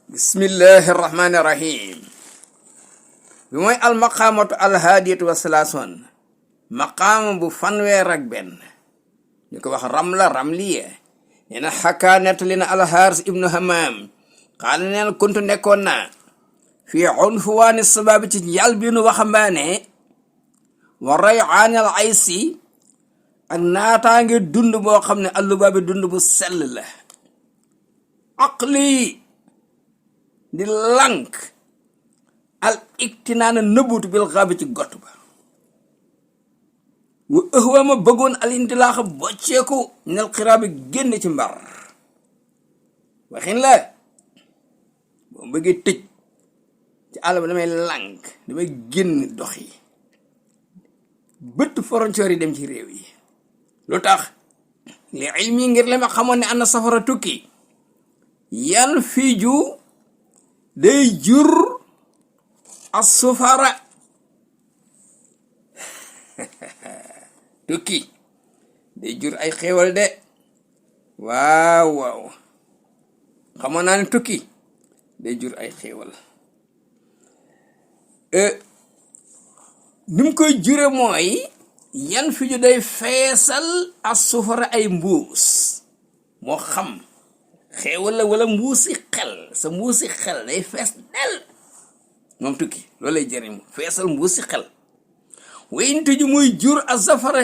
bismillahi irrahmani irrahim bi mooy almaqaamatu alhaadiyatu wa salaasun maqaama bu fanweer ak benn ñu ko wax ramliya nee na xakkaa nettali na alxaaris ibnu hamaam xaala neen kuntu nekkoon naa fii unfuwaani sababi ci yàl biinu waxambaane wa rayaan al aysi ak naataange dund boo xam ne allubaabi dund bu sell la aqli di lank al iktinaana nëbbutu bil xaabi ci gott ba wa ëxwaama bëggoon al intilaaxa bocceeku nel xiraabi génn ci mbar waxin la boo bëggee tëj ci àll ba damay lank damay génn dox yi bëtt frontière yi dem ci réew yi lu tax li ilmi ngir la ma xamoon ne ana safara tukki yan fiiju day jur asufara tukki day jur ay xéewal de waaw xamoon naa ne tukki day jur ay xéewal ni mu koy jure mooy yan fi ju day feesal asufara ay mbuus moo xam xéewal la wala mbuusi xel sa mbuusi xel day fees del moom tukki loolu lay jëriñ feesal mbuusi xel wayn tëju muy jur a safara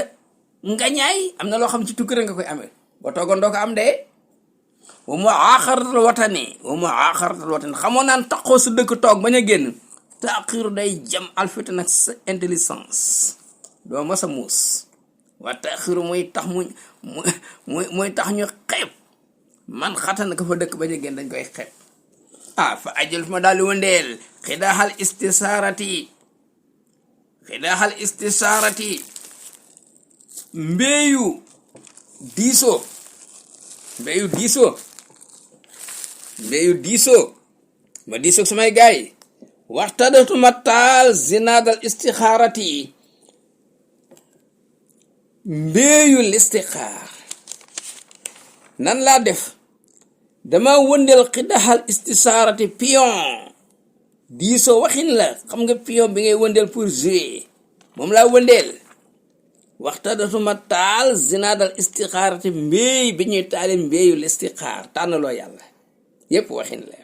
ngañaay am na loo xam ci tukki rek nga koy amee boo toogoon doo ko am de wa mu aaxaratal watani xamoon naan taxoo su dëkk toog bañ a génn taaxiru day jam alfita nag sa intelligence doo ma sa muus waa taaxiru mooy tax mooy tax ñu xeeb man xatan ka fa dëkk bañ a génn dañ koy xeeb fa ajal fi ma daal di wëndeel xidaaxal istisaarati mbéeyu diisoo ma diisoo samay gaay waxtadatuma taal zinaadal istixaarati mbéeyu listixaar nan laa def dama wëndeel xidaxal istisaarati pion diisoo waxin la xam nga pion bi ngay wëndeel pour jouer moom laa wëndeel waxtadatuma taal zinaadal istixaarati mbéey bi ñuy taali mbéeyu listixaar tànnaloo yàlla yépp waxin la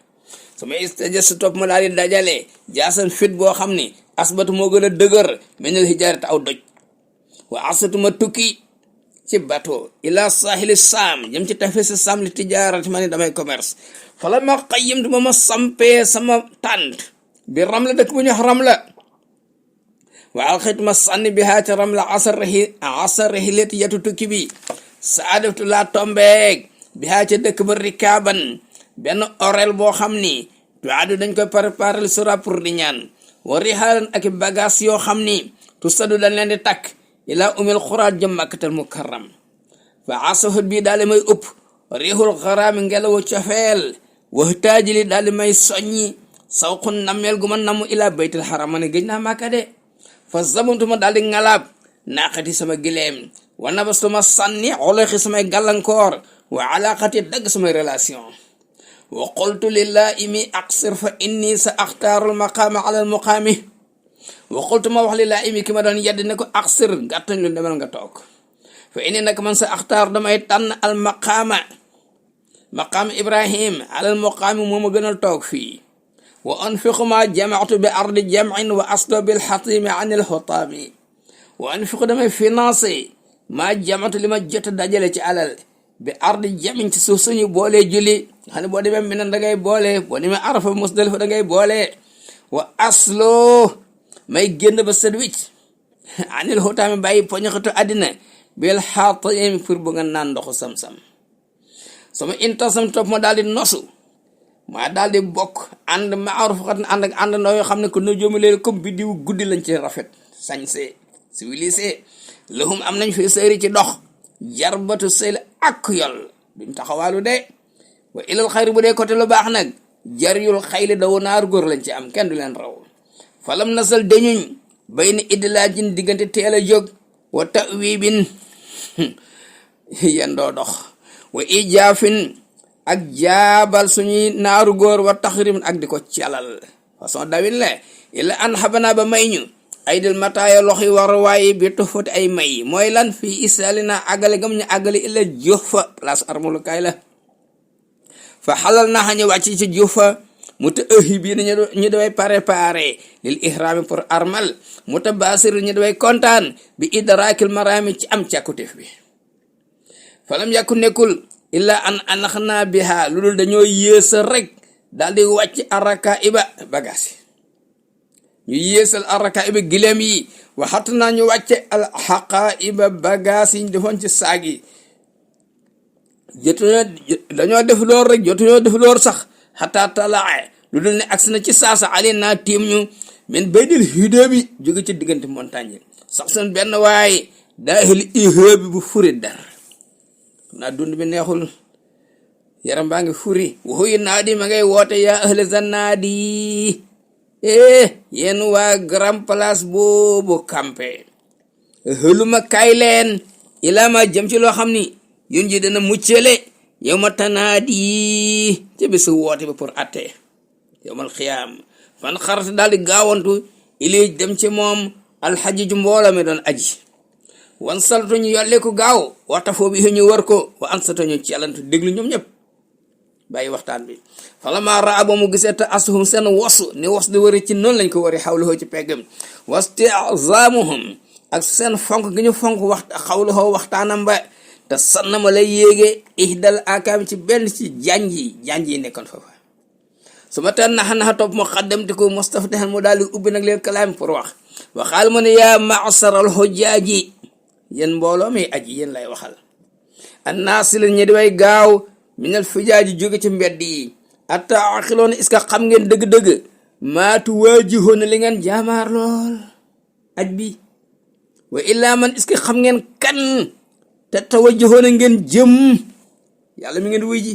sama istaja si topp ma daal di dajale jaasan fit boo xam ni asbatu moo gën a dëgër menel hijaarat aw doj wa asatuma tukki ci bateau ila sahili saam jëm ci tafesi saam li tijaarati ma ne damay commerce fala ma xayyimtu ma sampee sama tànt bi Ramla dëkk bu ñu wax Ramla wa alxituma sànni bi haa ci Ramla asar rihilati yatu tukki bi saadaftu laa tombeeg bi haa ci dëkk ba rikaaban benn orel boo xam ni tuwaadu dañ koy préparer sura pour di ñaan wa rihaalan ak bagage yoo xam ni tu sadu dañ leen di takk ila umil xuraat jëm makkatal mukarram fa asafat bii daal di may ëpp riixul xaraami ngelawu cofeel waxtaaji li daal di may soññi sawqun nammeel gu ma namm ila baytil xaram ma ne gëj naa màkka de fa zamantuma daal di ngalaab naqati sama gileem wa nabastuma sànni xoloxi samay gàllankoor wa alaqati dagg samay relation wa qultu lillahi mi aqsir fa inni sa axtaarul maqaama ala al muqaami wa qultu ma wax lillahi mi ki ma doon yedd ne ko aqsir gàttañ lu demal nga toog fa inni nag man sa axtaar damay tànn al maqaama ibrahim ala al muqaami moo ma gënal toog fii wa anfiqu ma jamaatu bi ardi jam'in wa asdo bil xatimi an il xutaami wa anfiqu damay financé ma jamaatu li ma jot dajale ci alal bi ardi jamin ci suuf suñu boolee julli xam ne boo demee Mina da ngay boole boo demee Arafa Musdalifa da ngay boole wa aslo may génn ba set wicc anil xutaami bàyyi poñaxatu àddina bil xatimi pour bu nga naan ndoxu sam-sam sama intasam topp ma daal di nosu maa daal di bokk ànd maaruf xat ànd ak ànd ndoo yoo xam ne ko no joomi leen comme bi diw guddi lañ ci rafet sañse civilisé lahum am nañ fi sëri ci dox jarbatu sëyl ak yol duñ taxawaalu de wa ilal xayri bu dee côté lu baax nag jaryul xayli daw naar góor lañ ci am kenn du leen raw falam nasal dañuñ bay ni idlaajin diggante teel a jóg wa ta'wibin yendoo dox wa ijaafin ak jaabal suñuy naaru góor wa taxrim ak di ko calal façon dawin la illa an xabanaa ba may ñu ay dil mataaya loxi war waaye bi tufati ay may mooy lan fii isalina àggale gam ñu àggale illa Juhfa place armulukaay la fa xalal naa ñu wàcc ci Juhfa mutaahibiina ñu daway préparé lil ihrami pour armal mutabasir ñu daway kontaan bi idrakil marami ci am càkkutéef bi falam yàkku nekkul illa an anaxnaa biha lu dul dañoo yéesal rek daal di wàcc araka iba bagage ñu yéesal araka iba gileem yi waxat naa ñu wàcce al xaqa iba bagage yi ñu defoon ci saag yi dañoo def loor rek jotuñoo def loor sax xataa talaa lu dul ne agsi na ci saasa ali naa tiim ñu men baydil hudée bi jóge ci diggante montagne sax seen benn waaye daahil ihée bi bu furi dar naa dund bi neexul yaram baa ngi furi waxuyi naadi ma ngay woote yaa ahla zannaadi yéen waa grand place boobu campé xëluma kaay leen ilaa ma jëm ci loo xam ni yun ji dana muccale yow ma tanaadi ca bésu woote ba pour atte yowmal xiyaam fan xarata daal di gaawantu ili dem ci moom alxaji ju mbooloo mi doon aji wan saltu ñu yollee ko gaaw waxta foo bi ñu war ko wa ansata ñu ci yalantu déglu ñoom ñëpp bàyyi waxtaan bi falama raa ba mu gisee ta asuhum seen wasu ni was di wari ci noonu lañ ko wari xawluhoo ci peggam wastizamuhum ak seen fonk gi ñu fonk xawluhoo waxtaanam ba te sannama lay yéege ihdal akaam ci benn ci janj yi nekkoon foofa su ma teen naxa topp mu xaddamti ko mustaftahan mu daal di ubbi nag leen kalaam pour wax waxaal mu ne yaa maasaral hujjaaji yéen mbooloo mi aji yéen lay waxal annaasi la ñi di way gaaw minal fujaaji jóge ci mbedd yi atta axiloon est-ce que xam ngeen dëgg-dëgg maatu waajihoon li ngeen jaamaar lool aj bi wa illaa man est-ce que xam ngeen kan te tawajjahoon ngeen jëm yàlla mi ngeen wuy ji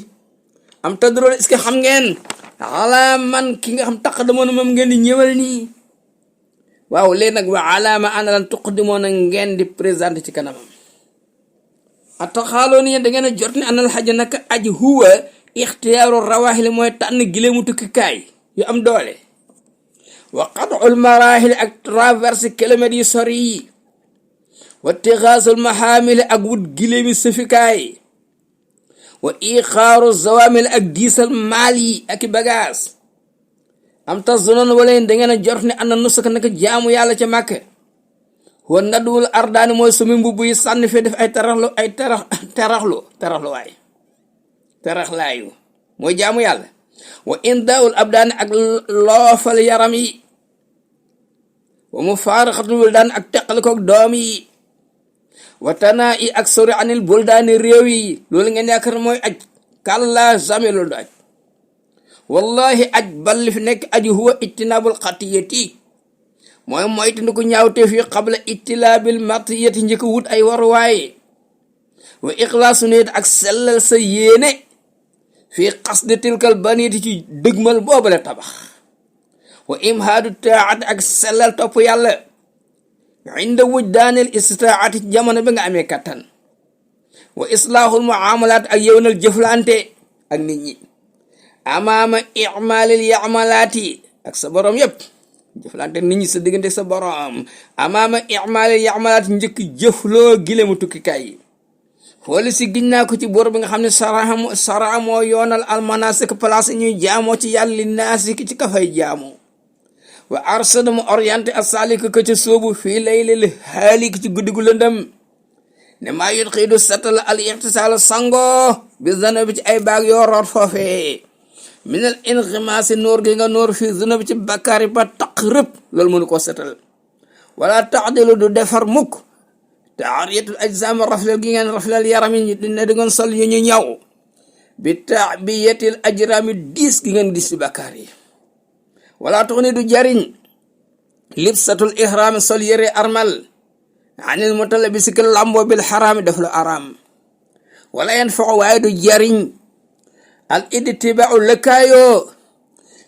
am tadroon est-ce que xam ngeen ala man ki nga xam taqdamoon moom ngeen di ñëwal nii waaw léegi nag wa alaama ana lan tuqdimoon ngeen di présenté ci kanamam ataxaaloo ni da ngeen a jot ni anal xaj naka aj huwa ixtiyaaru rawaxili mooy tànn gileemu tukkikaay yu am doole wa qad'ul marahili ak traverse kilomètres yu sori yi wa tixaasul maxaamili ak wut gileemi sëfikaay wa ixaaru zawamil ak diisal maal yi ak i bagage am tazunoon wala da ngeen a jot ni ana nusaka naka jaamu yàlla ca màkk wa nadwul ardaani mooy sumi mbubb yi sànni fee def ay teraxlaayu mooy jaamu yàlla wa indaawul abdaani ak loofal yaram yi wa mufaaraxatul wuldaani ak teqalikoog doom yi wa tanaa i ak sori anil buldaani réew yi loolu ngeen yaakaar mooy aj kàlla jamais loolu du aj wallahi aj balli fi nekk aji huwa ijtinaabul xatiyati mooy moytu ko ñaawteef yi xabla ijtilaabil matiyati njëkk wut ay waruwaaye wa ixlaasu niyat ak sellal sa yéene fii xasdi tilkal baniyati ci dëgmal boobale tabax wa imhaadu taat ak sellal topp yàlla inda wujdaanil istitaati ci jamono bi nga amee kattan wa islaahul muamalaat ak yëwnal jëflante ak nit ñi amaama imalil yamalaati ak sa borom yépp jëflante nit ñi sa diggante sa borom amaama imalil yamalaati njëkk jëfloo gilemu tukkikaay yi xooli si giñ naa ko ci boor bi nga xam ne sara moo yoonal almanasik place ñuy jaamoo ci yàlla li naasik ci kafay jaamoo wa arsada mu orienté asalik ko ci soobu fii laylil haalik ci guddi gu lëndëm ne maa yut xiidu setal al ixtisaal sango bi zana bi ci ay baag yoo root foofee minal inximaasi noor gi nga noor fii zana bi ci bakkaari ba taq rëpp loolu mënu koo setal wala taxdilu du defar mukk taariyatul ajsaam raflal gi ngeen raflal yaram yi ne di ngeen sol yu ñu ñaw bi taabiyatil ajraami diis gi ngeen diis ci bakkaar yi wala tax ni du jariñ libsatul ihraami sol yëre armal anil mutalabisi ki lambo bil xaraami def lu araam wala yen foxo waaye du jariñ al idtibau lëkkaayoo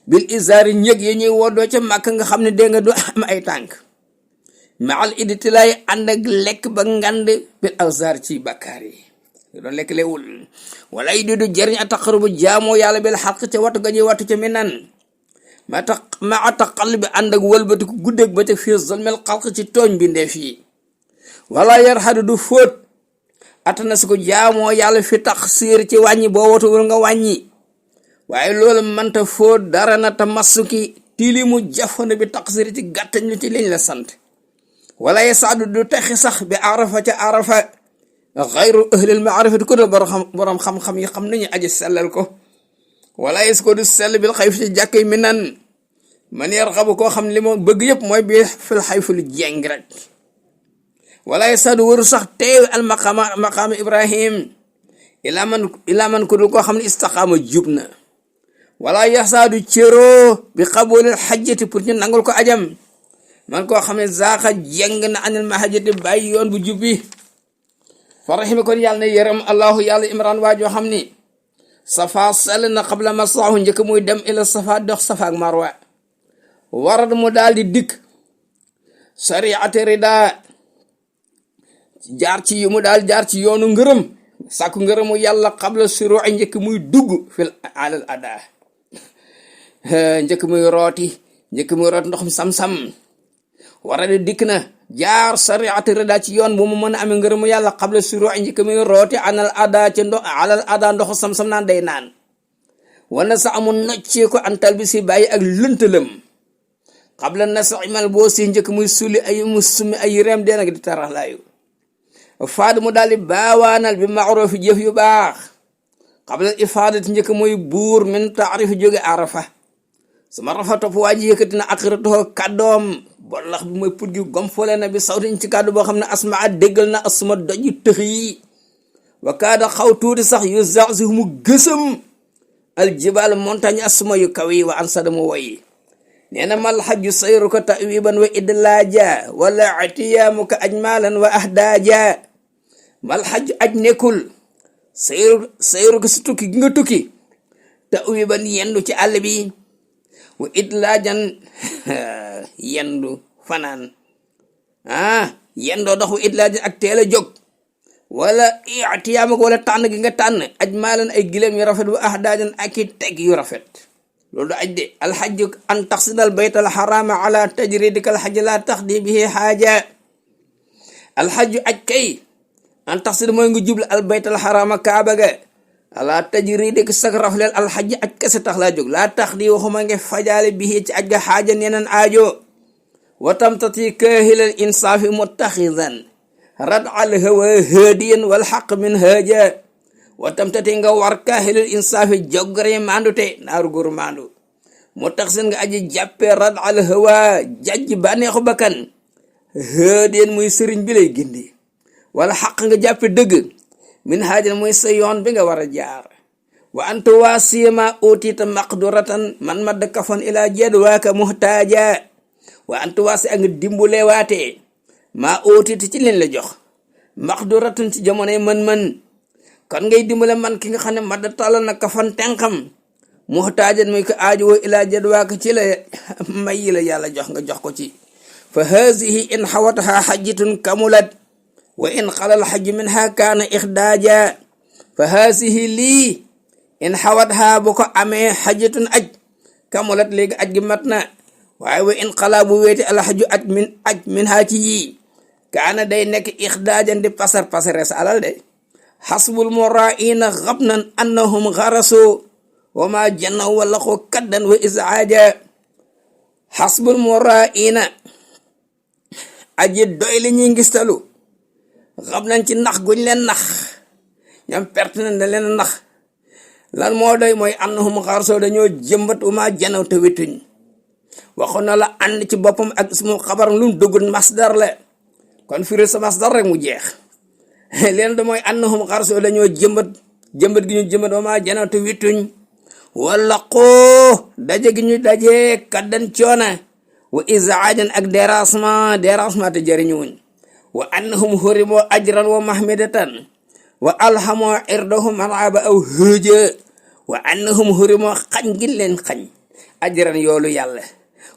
bil isaari ñëg yi ñuy woddoo ca màkk nga xam ne dégg nga du am ay tànk ma al idtilaay ànd ak lekk ba ngand bil awsaar ci bakkaar yi doon lekk leewul wala yi du jëriñ a taqarubu jaamoo yàlla bil xaq ca wattu gañuy wattu ca minan ma taqal bi ànd ak wëlbatiku guddeeg ba ca fii zolmel xalq ci tooñ bindeef yi wala yarxadu du fóot atana si ko jaamoo yàlla fi tax siir ci wàññi boo watuwul nga wàññi waaye loolu mënta fóot dara na ta masuki tilimu jafandu bi tax siir ci gàttañ lu ci liñ la sant wala yasaadu du texi sax bi arafa ca arafa xayru ahlil maarifati ku dul borom xam-xam yi xam nañu aji sellal ko wala yes ko du sell bil xayf ci jàkkee mi nan man yarxabu koo xam li moo bëgg yëpp mooy bi fil xayfu lu jeng rek wala yasaadu waru sax teew al maqaama ibrahim ila man ku dul koo xam ne istaqaama jub na wala yasaadu cëroo bi xaboolil xajjati pour ñu nangul ko ajam man koo xam ne zaaxa jeng na anil mahajjati bàyyi yoon bu jub bi fa rahima kon yàlla na yërëm allahu yàlla imran waajoo xam ni safa sell na xabla masaahu njëkk muy dem ila safa dox safa ak marwa warad mu daal di dikk sariati rida jaar ci mu daal jaar ci yoonu ngërëm sàkku ngërëmu yàlla xabla suru'i njëkk muy dugg fil alal ada njëkk muy rooti ndoxum sam-sam warad dikk na jaar sariati rida ci yoon bu mu mën a amee ngërëmu yàlla xabla suru'i njëkk muy rooti anal ada ci alal ada ndoxu sam-sam naan day naan wana sa amul noccee ko antal bi si bàyyi ak lëntalam xabla na sa imal boo si njëkk muy suli ay mu sumi ay rem dee nag di tarax laayu faad mu daal di baawaanal bi maarufi jëf yu baax xabla ifaadati njëkk muy buur min taarifi jóge arafa sama rafa topp waa ji yëkkati na aqiratoho kàddoom bollax bi mooy put gi gomfole na bi sawtiñ ci kàddu boo xam ne asmaa déggal na asuma doji tëx yi wa kaada xaw tuuti sax yu zaxsi mu gësam aljibal montagne asuma yu kaw yi wa ansada mu woyi nee na mal xajju sayruka tawiban wa idlaaja wala atiyaamuka ajmalan wa ahdaaja mal xajju aj nekkul sayruka si tukki gi nga tukki tawiban yendu ci àll bi wa idlaajan yendu fanaan yendoo dox wa idlaajan ak teel a jóg wala atiyaamuka wala tànn gi nga tànn ajmalan ay gileem yu rafet wa ahdaajan ak i teg yu rafet loolu du aj de alxajju an taxsidal bayt alxarama ala tajridika alxajj la taxdi bihi xaaja alxajju aj kay an taxsid mooy nga jublu al bayt alxarama kaaba ga ala tajridika sak rafleel alxajj aj kese tax laa jóg laa taxdi waxuma nga fajaale bihi ci aj ga xaaja neenan aajo watam tati kaahilal insaafi muttaxidan rad al hawa haadiyan wal xaq min haaja watam tati nga war kaahilal insaafi jogre mandute naaru góoru mandu moo tax seen nga aji jàppe rad al hawa jajj bànneexu bakkan haadiyan muy sëriñ bi lay gindi wala xaq nga jàppe dëgg min haajan muy sa yoon bi nga war a jaar wa anta waasima utita maqduratan man madda kafan ila jedwaaka muhtaaja wa anta waasi ak nga dimbule waatee maa utita ci leen la jox maqduratan ci jamonoy mën-mën kon ngay dimbale man ki nga xam ne madda tàllal na kafan tenxam muhtaajan muy ko aaju woo ila jedwaaka ci la may yi la yàlla jox nga jox ko ci fa hazihi in xawataha xajjatun kamulat wa in xalal xaj minha kaana ixdaaja fa haasihi lii in xawatha bu ko amee xajatun aj kamulat léegi aj gi mat na waaye wa in xalaa bu weeti alxaju aj minha ci yii kaana day nekk ixdaajan di pasar pasare sa alal de xasbul muraina xabnan annahum xaraso wa ma jannaw wala ko kaddan wa isaaja xasbul muraina aji doy li ñuy ngistalu xam nañ ci nax guñ leen nax ñam perte nañ da leen nax lan moo doy mooy annahum xarsoo dañoo jëmbat uma janaw te wituñ waxoon na la ànd ci boppam ak ismu xabar lu mu dugg masdar la kon firi sa masdar rek mu jeex leen da mooy annahum xarsoo dañoo jëmbat gi ñu jëmbat uma janaw te wituñ wala xoo daje gi ñu daje kaddan coona wa isaajan ak dérangement te jëriñuwuñ wa annahum hurimoo ajran wa mahmidatan wa alhamoo irdahum alaba aw hëja wa annahum hurimoo xañ gi leen xañ ajran yoolu yàlla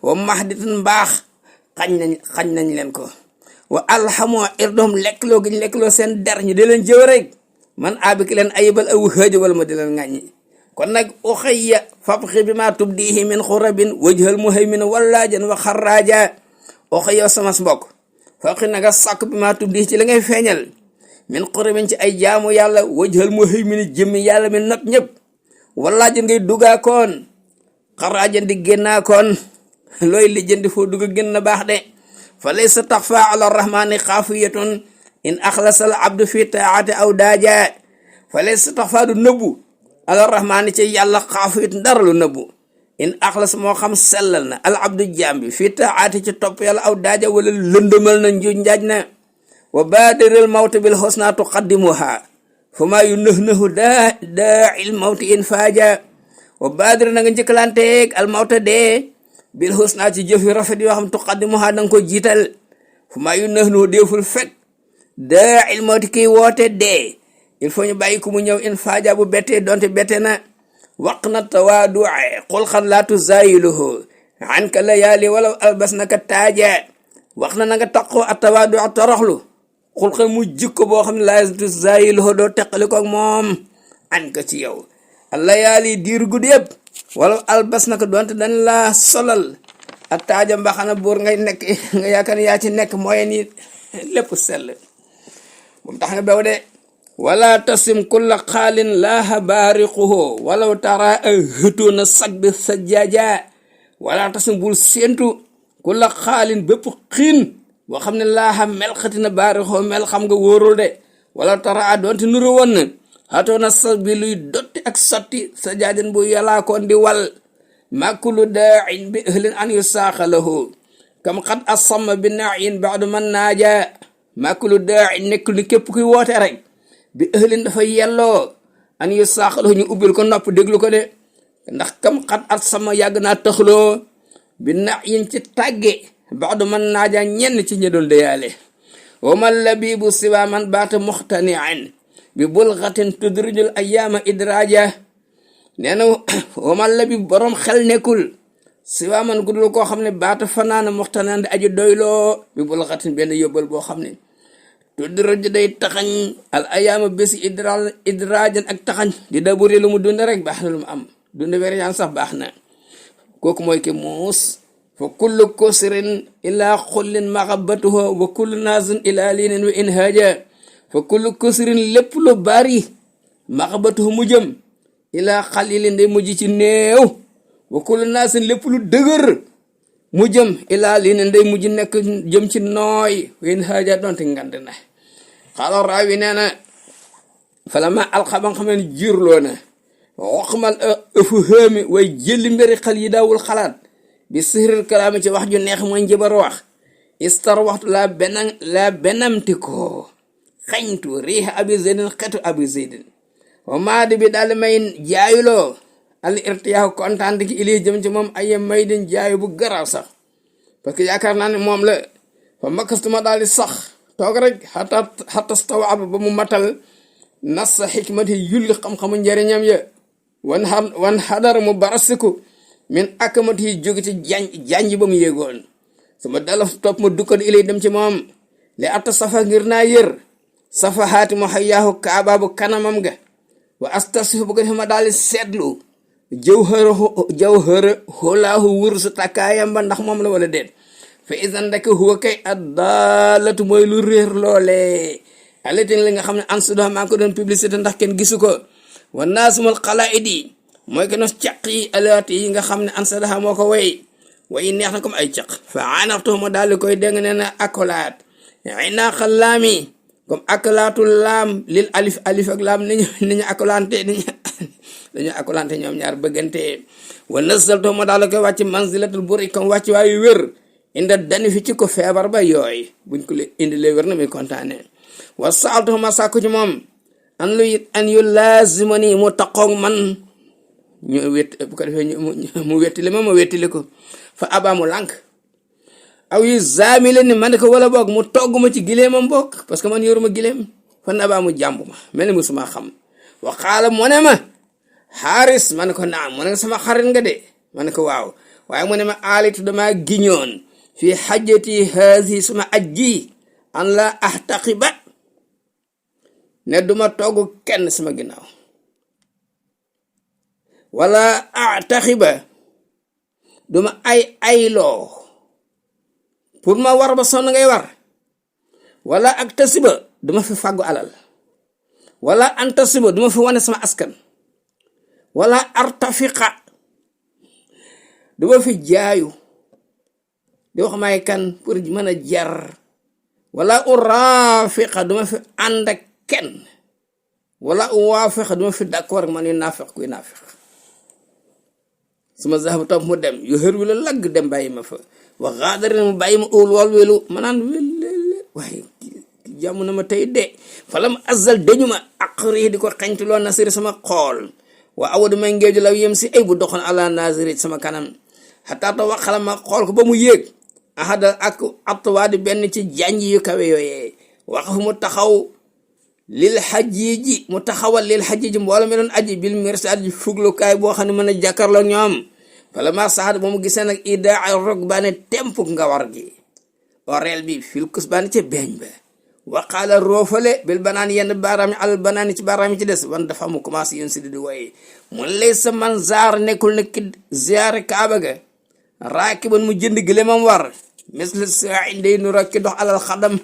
wa mahdatan mbaax xañ nañ leen ko wa alhamoo irdahum lekkloo gi ñu lekkloo seen der ñu di leen jëw rek man abiki leen ayibal aw xëja wala ma di leen ŋàññi kon nag uxayya fabxi bi ma tubdihi min xurabin wajhal muhaymin wallaajan wa xarraaja uxayya sama mbokk fabxi na nga sàkk bi ma tubdihi ci la ngay feeñal min xurabin ci ay jaamu yàlla wajhal muhaymin jëmmi yàlla mi not ñëpp wallaajan ngay dugaa koon xarraajan di génnaa koon looy lijjanti foo dugg gën na baax de fa laysa taxfa ala rahmani xaafiyatun in axlasal abdu fi taati aw daaja fa laysa taxfa du nëbbu ala rahmani ci yàlla xaafiyatun dara lu nëbbu in axlas moo xam sellal na al abdu jambi fi taati ci topp yàlla aw daaja wala lëndëmal na njuuj njaaj na wa baadiral mawta bil husna tuqaddimuha fa maa yu nëx-nëxu daa'il mawti in faaja wa baadir na nga njëkkalanteeg al mawta dee bil husna ci jëf yu rafet yoo xam tuqaddimuha da nga ko jiital fu maa yu nëx-nëxu deeful fekk daa'il mawti kiy woote dee il faut ñu bàyyi ku mu ñëw in faaja bu bettee donte bette na waq na tawaadu'e xulxan laa tuzaayiluhu anka layaali walaw albas naka taaja wax na nga taqoo a tawaadu'e toroxlu xulxan mu jikko boo xam ne laa tuzaayiluhu doo teqali ko ak moom anka ci yow layaali diir guddi yëpp walaw albas naka donte dañ la solal a taaja mbaxana buur ngay nekk nga yaakaar yaa ci nekk mooy ni lépp sell bu mu tax nga bew de wala tasim kulla xaalin laaha baariquhu walaw tara a hëtoona sag bi sa jaaja wala tasim bul séentu kulla xaalin bépp xiin boo xam ne laaha mel xatina baariquhu mel xam nga wóorul de wala tara a doonte nuru woon na hëtoona sag bi luy dotti ak sotti sa jaajan bu yalaakoon di wal makulu daa'in bi ahlin an yu saaxalahu kam xat asamma bi naayin baadu man naaja makulu daa'in nekk ni képp kuy woote rek bi ahlin dafa yelloo an yu saaxalahu ñu ubbil ko nopp déglu ko de ndax kam xat at sama yàgg naa taxloo bi naayin ci tàgge baadu man naaja ñenn ci ñi doon deyaale wa man labibu siwa man baata muxtani'an bi bulghatin tudrijul ayyaama idraja nee na waman la bi borom xel nekkul si waa man gudul koo xam ne baata fanaana muxtanaan di aji doyloo bi bulghatin benn yóbbal boo xam ne tudrij day taxañ al ayyaama bési idrajan ak taxañ di daburi lu mu dund rek baax na lu mu am dund weriyaan sax baax na kooku mooy ki muus fa kullu kusrin ila xullin maxabatuhu wa kullu naazin ila liinin wa inhaaja fa kullu kusrin lépp lu bari maxabatuhu mu jëm ilaa xalilin day mujj ci néew wa kullu naasin lépp lu dëgër mu jëm ilaa liinin day mujj nekk jëm ci nooy wa inhaaja donte ngand na xaala raawi nee na falama alxaban xamee ne jiirloo na waxmal ëfu xëmi way jëlli mbiri xel yi daawul xalaat bi sihril kalaami ci wax ju neex mooy njëbar wax istar waxtu laa benamti ko xañtu riixa abi zeydin xetu abi zeydin wa maadi bi daal may jaayuloo al irtiyaahu kontaan ki ili jëm ci moom ay may din jaayu bu garaaw sax parce que yaakaar naa ne moom la fa makkastuma daal di sax toog rek xata stawaab ba mu matal nas sa xikmati yulli xam-xamu njëriñam ya wan xadar mu barasiku min akamat yi jóge ci janj ba mu yéegoon sama dala topp ma dukkat ilay dem ci moom li atta safa ngir naa yër safa haati mu xayyaahu kaabaabu kanamam ga wa astasif bu ko defee ma daal di seetlu jawhara xoolaahu wur sa takkaayam ba ndax moom la wala déet fa isan ndek huwa kay addaalatu mooy lu réer loole alitin li nga xam ne ansudo maa ngi ko doon publicité ndax kenn gisu ko wa naasumul xalaidi mooy que nos caq yi alaat yi nga xam ne ansadaha moo ko way way neex na comme ay caq fa anaftu ma daal di koy dégg nee na akolaat inaaqa laami comme akolaatul laam lil alif ak laam niñu akolante dañu akolante ñoom ñaar bëggante wa nasaltu ma daal di koy wàcc manzilatul buri comme wàcc waayu wér inda dani fi ci ko feebar ba yooy buñ ko indi lee wér na muy kontaane wa saaltu ma sàkku ci moom an yu laazimani mu taqoog man ñu wét bu ko defee mu wettili ma wettili ko fa abaamu lànk aw yu zaamile ni man ko wala boog mu togg ma ci gileemam bokk parce que man yoruma gileem fan abaamu jàmb ma mel ni musuma xam wa xaala mu ne ma xaaris man ko naam mu ne sama xarit nga de man ko waaw waaye mu ne ma aalitu dama giñoon fi xajjati haasi sama ajji an la ahtaqiba ne duma togg kenn sama ginnaaw wala ataxiba duma ayloo pour ma war ba sonn ngay war wala ak tasiba duma fi fàggu alal wala antasiba duma fi wane sama askan wala artafiqa duma fi jaayu di wax may kan pour mën a jar wala urafiqa duma fi ànd ak kenn wala uwaafiqa duma fi d'accord man yu naafiq kuy naafiq suma zahaba topp mu dem yu xër wi la lagg dem bàyyi ma fa wa xaadarin mu bàyyi ma óol wal welu ma naan wellele waaye jàmm na ma tey de falam azal dañu ma aqri di ko xañtuloo nasiri sama xool wa awadu may ngeeju law yem si ay bu doxoon ala nasiri sama kanam xataata waxala ma xool ko ba mu yéeg ahada ak atwaadi benn ci janj yu kawe yooyee waxafu mu taxaw lil xajiji mu taxawal lil xajiji mbooloo mi doon aji bil mirsad ji fuglukaay boo xam ne mën a jàkkarloo ñoom fala ma saxaat ba mu gisee nag idaa rog baane tempuk nga war gi oreel bi fil kus baane ca beeñ ba waqaala roofale bil banaan yenn baaraam yi alal banaan ci baaraam yi ci des wan dafa mu commencé yoon si di woye mun lay sa man zaar nekkul ne ki ziyaare kaaba ga raakiban mu jënd gëléemam war misle saa indey nu rek ki dox alal xadam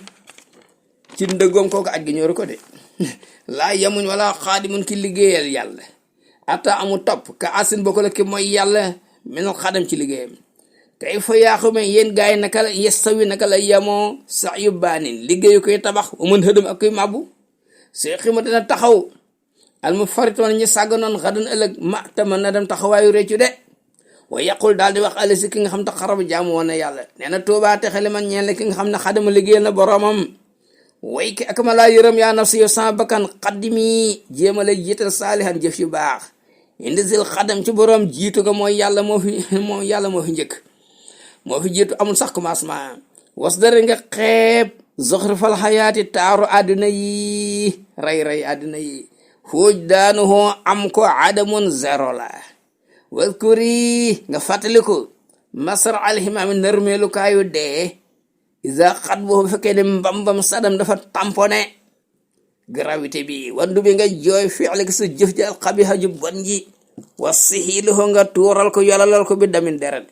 ci ndëggoom kooku aj gi ñooru ko de laa yemuñ wala xaadimun ki liggéeyal yàlla ata amu topp ka asin bokko la ki mooy yàlla minal xadam ci liggéeyam kay fa yaaxume yéen gaay naka la yestawi naka la yemoo sax yu baanin liggéeyu koy tabax u mën xëdam ak koy màbbu see xima dina taxaw al mu faritoon ñi sàgganoon xadan ëllëg ma tama na dem taxawaayu réccu de wa yaqul daal di wax ali si ki nga xam te xaraba jaamu woon na yàlla nee na tuubaate xeli man ñeen la ki nga xam ne xadama liggéeyal na boroomam way ki ak ma laa yërëm yaa naf si yow sama bakkan xaddimi jéema la jiital saalihan jëf yu baax indi sil xadam ci boroom jiitu nga mooy yàlla moo fi njëkk moo fi jiitu amul sax commencement was dara nga xeeb zoxrifal xayaati taaru àdduna yi ray àdduna yi fuuj daanu hoo am ko adamun zéro la wadkuri nga fàttaliku masar alximaami nërmeelukaayu dee isa xat boobu fekkee ne mbambam sadam dafa tamponné gravité bi wandu bi nga jooy fi'li sa jëf ji alxabiha ju bon ji wa sixiiluhu nga tuural ko yolalal ko bi damin deret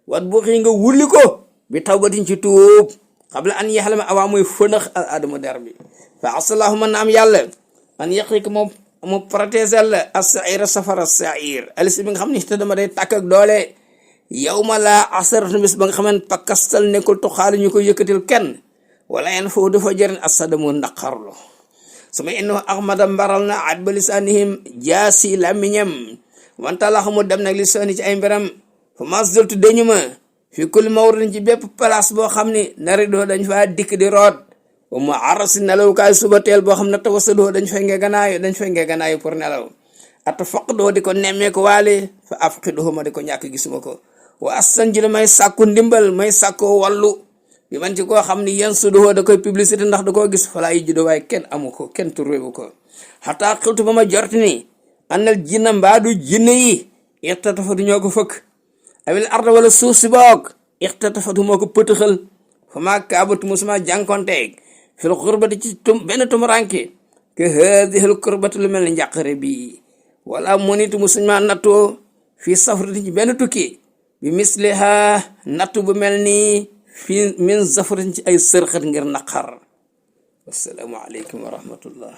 wat buuxi nga wulli ko bi tawbatin ci tuub xabla an yaxlama awaa muy fënax al adamu der bi fa asallahu mën na am yàlla an yaqik mu protéger la as-sa'ira safara sa'ir alis bi nga xam ne te dama day tàkk ak doole yow ma laa asaratu bis ba nga xaman pakastal nekkul tuxaali ñu ko yëkkatil kenn wala en foofu dafa jëriñ asadamu naqarlu sama inno ahmada mbaral na at ba lisaanihim jaasi lamiñam wantalaxa mu dem nag lisaani ci ay mbiram fa masdultu dañu ma fi kulli mawrin ci bépp place boo xam ni nari doo dañ faa dikk di root wa mu arasi nelawukaay suba teel boo xam ne tawasadoo dañ fay ngeeganaayu pour nelaw ata faq doo di ko nemmee ko waale fa afqiduhu ma di ko ñàkk gisuma ko wa astan ji la may sàkku ndimbal may sàkkoo wallu bi man ci koo xam ni yan suduhoo da koy publicité ndax da koo gis falaa yi judo waaye kenn amu ko kenn turwebu ko xataa xiltu ba ma jorti ni annal jinna mbaadu jinne yi ixtatafatu ñoo ko fëkk awil arda wala suuf si boog ixtatafatu moo ko pëtëxal fa maa kaabatu musuma jànkonteeg fil xurbati ci benn tumuranke ke haadihil kurbati lu mel ni njàqare bi wala monitu musuma nattoo fii safrati ci benn tukki bi misliha nattu bu mel ni fi min zafratin ci ay sërxat ngir naqar wassalaamu aleykum wa rahmatullah